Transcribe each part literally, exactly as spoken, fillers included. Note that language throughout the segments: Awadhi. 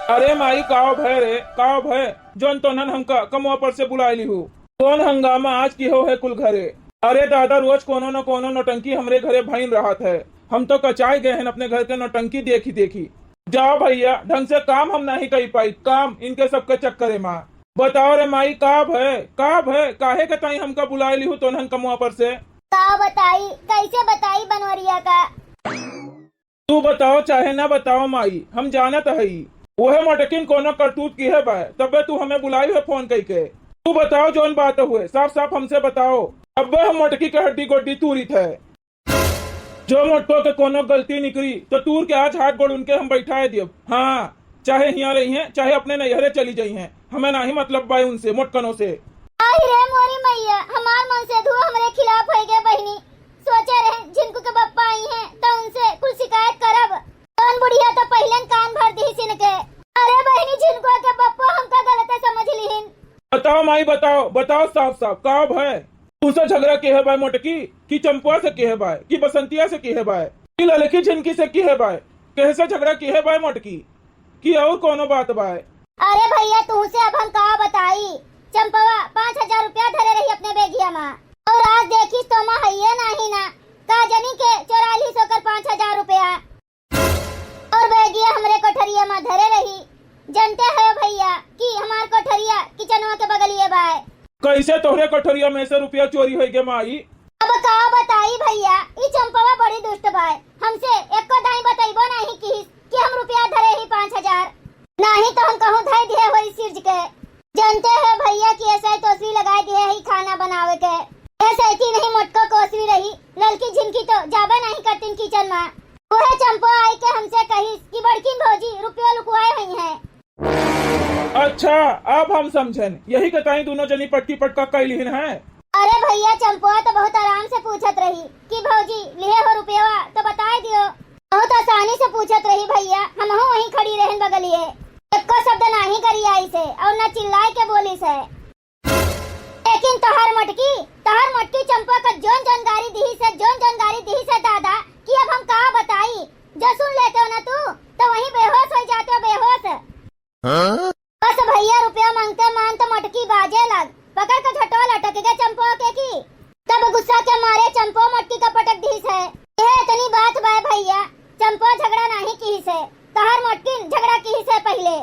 अरे माई, काव भय रे, काव भय, जौन तोन्हन हमका कमवा पर से बुलाइ लिहू? कौन हंगामा आज किहो है कुल घरे? अरे दादा, रोज कोनो न कोनो नौटंकी हमरे घरे भइन रहत है। हम तो कचाइ गए हैं अपने घर के नौटंकी देखी देखी। जाओ भइया, ढंग से काम हम नाहीं कइ पाई, काम इनके सबके चक्करे मा। बताओ रे माई, का भय, का भय, काहे के ताई हमका बुलाइ लिहू तोन्हन कमवा पर से? का बताई, कैसे बताई बनवरिया का? तू बताओ चाहे ना बताओ माई, हम जानत हई। ओहे मोटकिन कोनो करतूत किहे बाय, तब्बे तू हमें बुलाई है फोन कइके। तू बताओ जौन बात हुए, साफ साफ हमसे बताओ। अब्बे हम मोटकी के हड्डी गोड्डी तूरित है। जो मोटको के कोनो गलती निकरी, तो तूर के आज हाथ गोड़ उनके हम बैठाए दियब। हाँ, चाहे हियाँ रही हैं, चाहे अपने नैहरे चली जाई हैं, हमें नाहीं मतलब बाय उनसे, मोटकनों से। आई रे मोरी मैया, हमार मन से धुआ हमरे खिलाफ होइ गए बहिनी। सोचे रहे झिनकू के बप्पा आई हैं, तो उनसे कुल शिकायत करब। कौन बुढ़िया तो पहिलेन कान भर दिहिस इनके। अरे बहिनी, झिनकुआ के बप्पो हमका गलते समझ लिहिन। बताओ माई, बताओ, बताओ साफ साफ, का भय? तुमसे झगड़ा किहे बाय मोटकी, कि चंपुआ से किहे बाय, कि बसंतिया से किहे बाय, कि ललकी झिनकी से किहे बाय? केहसे झगड़ा किहे बाय मोटकी, कि और कोनो बात बाय? अरे भइया, तुहसे अब हम का बताई, चंपवा पाँच हजार रुपया धरे रही अपने बेगिया मा, और आज देखिस तो मा हइये नाहीं ना, का जनी के चोरा लिहिस ओकर पाँच हजार रुपया। और बैगिया हमरे कोठरिया मा धरे रही। जनते हो भइया कि हमार कोठरिया किचनवा के बगलिए बाय। कैसे तोहरे कोठरिया में से रुपया चोरी होइ गे माई? अब का बताई भइया, ई चंपवा बड़ी दुष्ट बाय। हमसे एको दाई बतइबो नाहीं किहिस कि हम रुपया धरे ही पाँच हजार। नाहीं तो हम कहूँ धइ दिहे होई सिरज के। जनते हो भइया कि ऐसा ही तोसरी लगाइ दिहे ही खाना बनावे के। ऐसे ही नहीं मोटको कोसरी रही, ललकी झिनकी तो जाबे नाहीं करतिन किचन मा। उहे चंपो आइके हमसे कहिस कि बड़किन भौजी रुपयो लुकवाए हुई हैं। अच्छा, अब हम समझन, यही के ताई दुनो जनी पटकी पटका कइ लिहिन हैं। अरे भइया, चंपुआ तो बहुत आराम से पूछत रही कि भौजी लिहे हो रुपयवा तो बताइ दियो। बहुत आसानी से पूछत रही भइया, हमहू वहीं खड़ी रहन बगलिए। एको शब्द नाहीं गरियाइस है और ना चिल्लाइके बोलिस है। लेकिन तोहार मोटकी, तोहार मोटकी चंपा का जौन जौन गारी दिहिस है, जौन जौन गारी दिहिस है दादा, कि अब हम का बताई। जो सुन लेते हो ना तू, तो वहीं बेहोश होइ जाते हो, बेहोश। हाँ? बस भइया रुपया माँगते मान तो मोटकी बाजे लग, पकड़ के झटवा लटक गए चंपा के की। तब गुस्सा के मारे चंपा मोटकी का पटक दिहिस है। यह इतनी बात बाय भइया, चंपा झगड़ा नाहीं किहिस है, तोहार मोटकी झगड़ा किहिस है पहिले।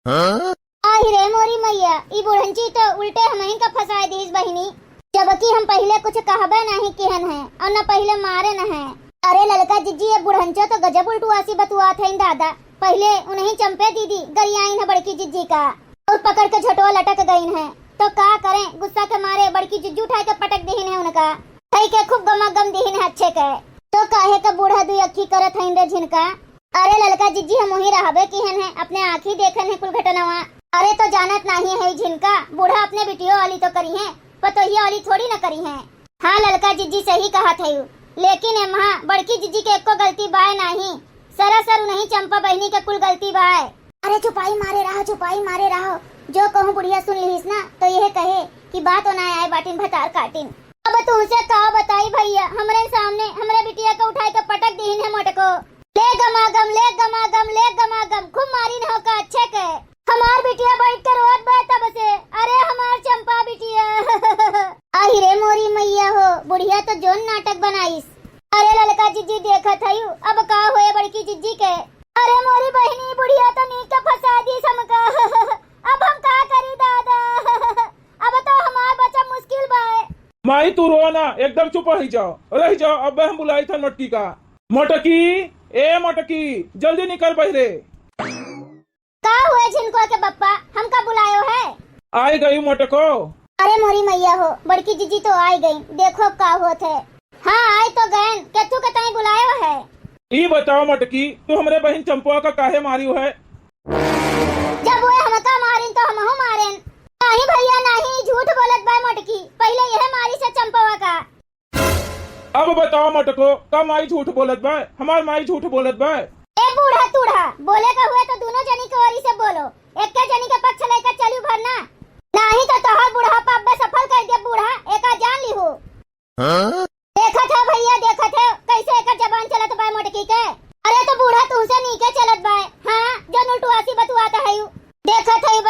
हाँ? आहि रे मोरी मइया, ई बुढ़ंची तो उल्टे हमहिन का फँसाइ दीस बहिनी, जबकि हम पहिले कुछ कहबे नाहीं किहन हैं और न पहिले मारन हैं। अरे ललका जिज्जी, ये बुढ़ंचो तो गजब उल्टुआसी बतुआत हैं दादा। पहिले उन्हीं चंपे दीदी गरियाइन है बड़की जिज्जी का और पकड़ के झोटवा लटक गइन हैं, तो का करें, गुस्सा के मारे बड़की जिज्जी उठाइके पटक दिहिन हैं उनका। कहिके खूब गमागम दिहिन हैं अच्छे के। तो काहे का बूढ़ा दुई अक्खी करत हैं रे झिनका? अरे ललका जिज्जी, हम वहीं रहबे किहन है, अपने आँखी देखन है कुल घटनवा। अरे तो जानत नाहीं है झिनका, बूढ़ा अपने बिटियो वाली तो करिहैं, पतोहिया वाली थोड़ी न करिहैं। हाँ ललका जिज्जी सही कहत है, लेकिन एम्हा बड़की जिज्जी के एको गलती बाय नाहीं, सरासर उन्हीं चंपा बहिनी के कुल गलती बाय। अरे चुपाई मारे रहो, चुपाई मारे रहो, जो कहूँ बुढ़िया सुन लिहिस ना तो यह कहे कि बात ओनाय आए बाटिन भतार काटिन। अब तुमसे का बताई भइया, हमरे सामने हमरे बिटिया के उठाइके पटक दिहिन है मोटको। ले गमागम, ले गमागम, ले गमागम, खूब मारिन हो का अच्छे के। हमार बिटिया बैठ के रोत बा तब से, अरे हमार चंपा बिटिया। आहि रे मोरी मइया हो, बुढ़िया तो जौन नाटक बनाइस। अरे ललका जिज्जी देखत हयू, अब का होए बड़की जिज्जी के। अरे मोरी बहिनी, बुढ़िया तो नीक के फँसा दीस हमका। अब हम का करी दादा? अब तो हमार बचा मुश्किल बाय। माई तू रो ना, एकदम चुप रहि जाओ, रहि जाओ, अब हम बुलाइत हन मोटकी का। मोटकी, ए मोटकी, जल्दी निकल बहिरे। का हुए झिनकुआ के बप्पा, हमका बुलायो है? आइ गई मोटको। अरे मोरी मइया हो, बड़की जिज्जी तो आइ गई, देखो का होत है। हाँ, आइ तो गयन, केथू के ताई बुलायो है? ई बताओ मोटकी, तू हमरे बहिन चंपुआ का काहे मारियो है? जब वे हमका मारिन तो हमहू मारेन। नाहीं भइया नाहीं, झूठ बोलत बा मोटकी, पहिले यह मारिस है चंपुआ का। अब बताओ मोटको, का माई झूठ बोलत बा? हमार माई झूठ बोलत बा? ए बूढ़ा तूढ़ा, बोले का हुए तो दुनो जनी के ओरी से बोलो, एक्के जनी के पक्ष लेके चलियो भरना, नाहीं तो तोहार बुढ़ापा अब्बे सफल कर दे बूढ़ा, एका जान लिहू। हाँ? देखत है भइया, देखत है कैसे एकर जबान चलत बा मोटकी के। अरे तो बूढ़ा तुमसे नीके चलत बा, हाँ, जौन उल्टुआसी बतुआत है।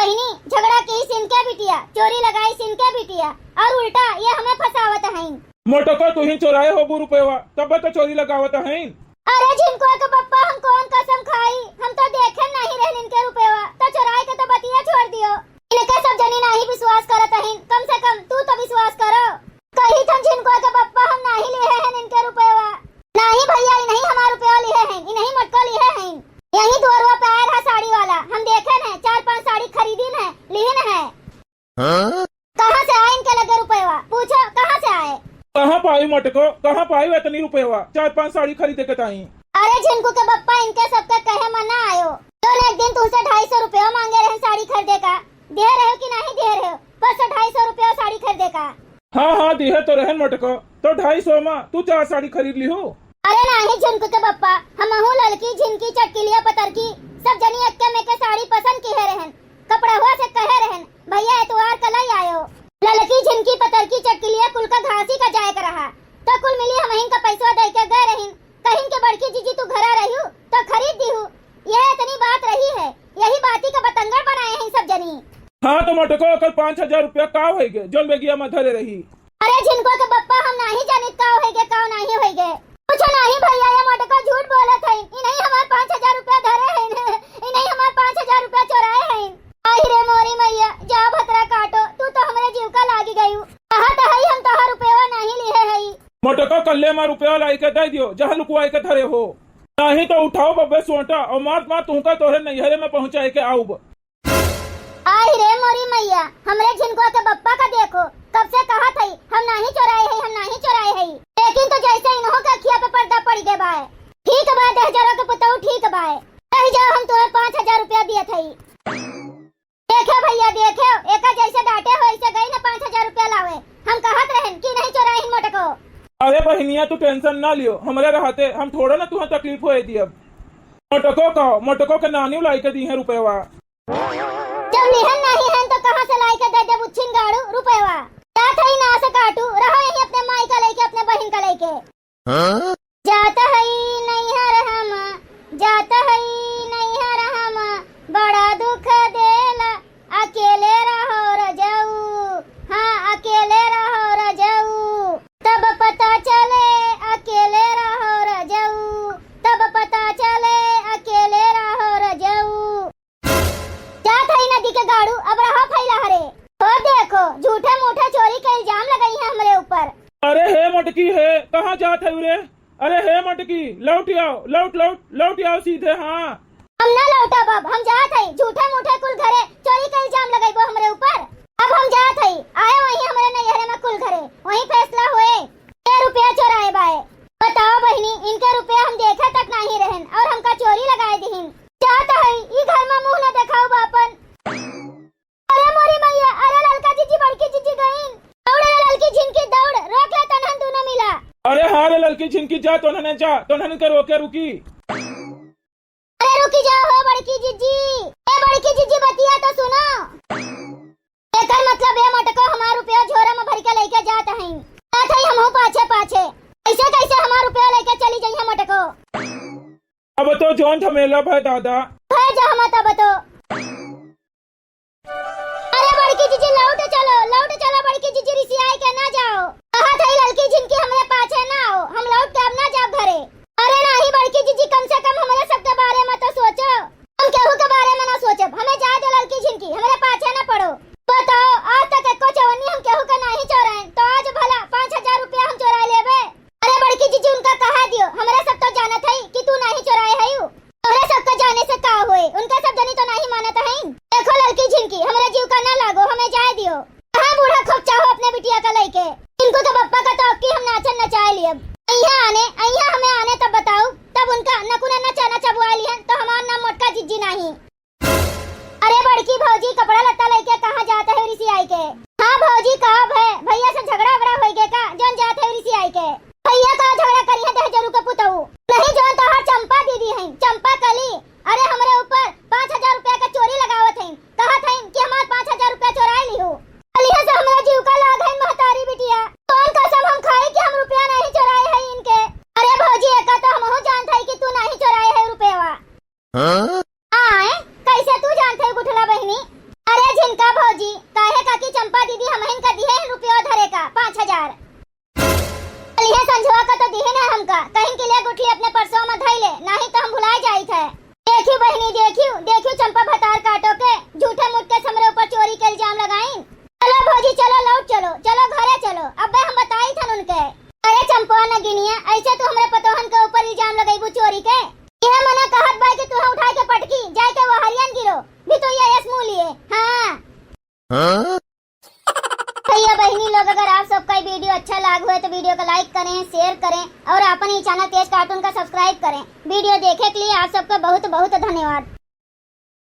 बहिनी, झगड़ा कीस इनके बिटिया, चोरी लगाइस इनके बिटिया, और उल्टा ये हमें फंसावत हईन। मोटको, तू ही चोराए होबू रुपयवा, तब तो चोरी लगावत हईन। अरे झिनकुआ के पप्पा, हम कौन कसम खाई, हम तो देखे नहीं रहन इनके रुपयवा, तो चोराए के तो बतिया छोड़ दियो। इनके सब जनी नहीं विश्वास करत हईन, कम से कम तू तो विश्वास करो। कही थन झिनकुआ के पप्पा, हम नाही लिहे हन इनके रुपयवा। नाही भैया, ई नहीं हमार रुपयवा लिहे हन, ई नहीं मोटको लिहे हन। यही दुअरवा पे आए रहा साड़ी वाला, हम देखे न, चार पांच साड़ी खरीदी न, लिहिन है। हाँ? कहाँ से आए इनके लगे रुपयवा? पूछो, कहाँ से आए? कहाँ पाई मोटको, कहाँ पाई इतनी रुपयवा, चार पांच साड़ी खरीदे के ताई? अरे झिनकू के पप्पा, इनके सबके कहे में ना आयो। तो एक दिन तुमसे ढाई सौ रुपया मांगे रहन साड़ी खरीदे का, दिहे रहे कि नहीं दिहे रहे? परसों ढाई सौ रुपया साड़ी खरीदे का। हाँ, हाँ, दिहे तो रहन मोटको, तो ढाई सौ मा तू चार साड़ी खरीद लिहू। अरे नाही झिनकू के पप्पा, हमहू ललकी, झिनकी, चटकिलिया, पतरकी, सब जनी एक्के में के साड़ी पसंद किहे रहन। कपड़हुआ से कहे रहन, "भैया एतवार का लई आयो।" ललकी, झिनकी, पतरकी, चटकिलिया कुल का घासी का जाए का रहा, तो कुल मिली हमहिन का पैसवा दे के गए रहिन। कहिन के, "बड़की जीजी तू घरा रहियो तो खरीद दिहू।" यह इतनी बात रही है, यही बाती का बतंगड़ बनाए हैं सब जनी। हाँ तो मोटको, ओकर पाँच हजार रुपया का होइगे, जौन बेगिया में धरे रही? अरे झिनकू के पप्पा, हम नाही जानित का होइगे, का नाही होइगे। कुछ नाही भैया, ये मोटको झूठ बोलत है। ई नहीं हमार पाँच हजार रुपया धरे हैं, ई नहीं हमार पाँच हजार रुपया चोराए हैं। आई रे मोरी मैया, जा भतरा काटो, तू तो हमरे जीव का लागी गयू। कहा तो है हम तोहार रुपया नाही लिहे है। मोटको, कल्ले मा रुपया लाई के दे दियो, जहाँ लुकवाई के धरे हो। नाही तो उठाओ बब्बे सोटा और मार मार तुमका तोहरे नैहरे में पहुँचाए के आऊब। आई रे मोरी मैया, हमरे झिनकुआ के बप्पा का देखो, कब से कहा थई हम नाही चोराए हई, हम नाही चोराए हई। लेकिन तो जैसे इन्हों के अखिया पे पर्दा पड़ गए बाय। ठीक बाय, दहजरो के पुतऊ ठीक बाय। कही जाओ हम तोहे पाँच हजार रुपया दिए थई। देखे भैया, देखे, एका जैसे डांटे हो, ऐसे गई ना पाँच हजार रुपया लावे। हम कहत रहन कि नहीं चोराइन मोटको। अरे बहिनिया, तू tension ना लियो, हमरे रहते हम थोड़ा ना तुहे तकलीफ होए दियब। मोटको का, मोटको के नानी लाई के दी है रुपयवा। जब लिहन नहीं है तो कहाँ से लाई के दे देब उच्छिन गाड़ू रुपयवा? जात हई ना से काटू, रहो यहीं अपने माई का लेके, अपने बहिन का लेके। हाँ? जात हई नैहर हम, जात हई नैहर हम, बड़ा दुख देला, अकेले रहो रजऊ, हाँ, अकेले रहो रजऊ, तब पता चले, अकेले रहो रजऊ, तब पता चले, अकेले रहो रजऊ। जात हई नदी के गाड़ू, अब रहा फैला हरे। हो देखो, झूठे मूठे चोरी के इल्जाम लगाई है हमरे ऊपर। अरे हे मटकी हे, कहाँ जात है रे? अरे हे मटकी, लौट आओ, लौट, लौट, लौट आओ सीधे, हाँ। हम ना लौटब अब, हम जात हई, झूठे मूठे कुल घरे चोरी के इल्जाम लगइबो हमरे ऊपर। अब हम जात हई, आए वहीं हमरे नैहरे में कुल घरे, वहीं फैसला होए। के रुपया चोराए बाए। बताओ बहिनी, इनके रुपया हम देखे तक नाही रहन और हमका चोरी लगाए दिहिन। जात हई, ई घर में मुंह न देखाऊ बापन। अरे मोरी मैया, अरे ललका जीजी, बड़की जीजी गईन। दौड़ रे ललकी झिनकी दौड़, रोक ले तनहन दूनो मिला। अरे हाँ रे ललकी झिनकी, जा तोनहने जा, तोनहन के रोके रुकी। अरे रुकी जाओ हो बड़की जीजी, ए बड़की जीजी बतिया तो सुनो। एकर मतलब ए मटको हमार रुपया झोरा में भर के लेके जात हईं। जात हई हमहू पाछे पाछे। ऐसे कैसे हमार रुपया लेके चली जइहें मटको? अब तो जौन झमेला भय दादा। भय जा हम तब तो। अरे बड़की जीजी लौट चलो, लौट चलो बड़की जीजी, रिसियाई के ना जाओ। कहत हई ललकी झिनकी हमरे पाछे ना आओ, हम लौट के अब ना जाब घरे। अरे नाही बड़की जीजी, कम से कम हमरे सबके बारे में तो सोचो। हम केहू के बारे में ना सोचब, हमें जाए दो ललकी झिनकी, हमरे पाछे ना पड़ो। बताओ, आज तक एको चवन्नी हम केहू के नाही चोराएन, तो आज भला पाँच हजार रुपया हम चोरा लेबे? अरे बड़की जीजी उनका कहा दियो, हमरे सब तो जानत हई कि तू नाही चोराए हई। तोहरे सबका जाने से का होए, उनका सब जनी तो नाही मानत हईन। देखो ललकी झिनकी, हमरे जीव का ना लागो, हमें जाए दियो। कहाँ बूढ़ा खूब चाहो अपने बिटिया का लइके, इनको तो बप्पा का तो अबकी हम नाचन नचाए लियब। अइहा आने, अइहा हमें आने तब बताऊ, तब उनका नकुना नचा नचबुआ लिहन तो हमार नाम मोटका जिज्जी नाही। अरे बड़की भौजी, कपड़ा लत्ता लइके कहाँ जात है रिसियाई के? हाँ भौजी, का भय? भैया से झगड़ा वगड़ा होई गे का, जौन जात है रिसियाई के? भैया का झगड़ा करी है दहजरू के पुतऊ? नहीं, जौन तोहार चंपा दीदी हैं, चंपा कली। अरे हमरे ऊपर पाँच हजार रुपया के चोरी लगावत हैं, कहत हैं कि हमार पाँच हजार रुपया चोराए लिहू। कलिया से हमरा जीव का लाग है महतारी बिटिया। कौन कसम हम खाई कि हम रुपया नहीं चोराए है इनके? अरे भौजी, एका तो हमहू जानत है कि तू नहीं चोराए है रुपयवा। हाँ? आए, कैसे तू जानत है गुठला बहिनी? अरे रख ली अपने परसों में धइले, नाहीं तो हम भुलाए जाइत है। देखियो बहिनी, देखियो, देखियो चंपा भतार काटो के, झूठे मूठ के हमरे ऊपर चोरी के इल्जाम लगाइन। चलो भौजी, चलो, लौट चलो, चलो घरे चलो, अबे हम बताइत हन उनके। अरे चंपा नगिनिया, ऐसे तू हमरे पतोहन के ऊपर इल्जाम लगइबू चोरी के? ये मना कहत बा कि तू उठाए के पटकी, जाए के वो हरियन गिरो, भी तो ये यस मुँह लिए। हाँ। हाँ? भैया बहिनी लोग, अगर आप सबका ये वीडियो अच्छा लाग हुए तो वीडियो को लाइक करें, शेयर करें और अपन ही चैनल तेज कार्टून का सब्सक्राइब करें। वीडियो देखे के लिए आप सबका बहुत बहुत धन्यवाद।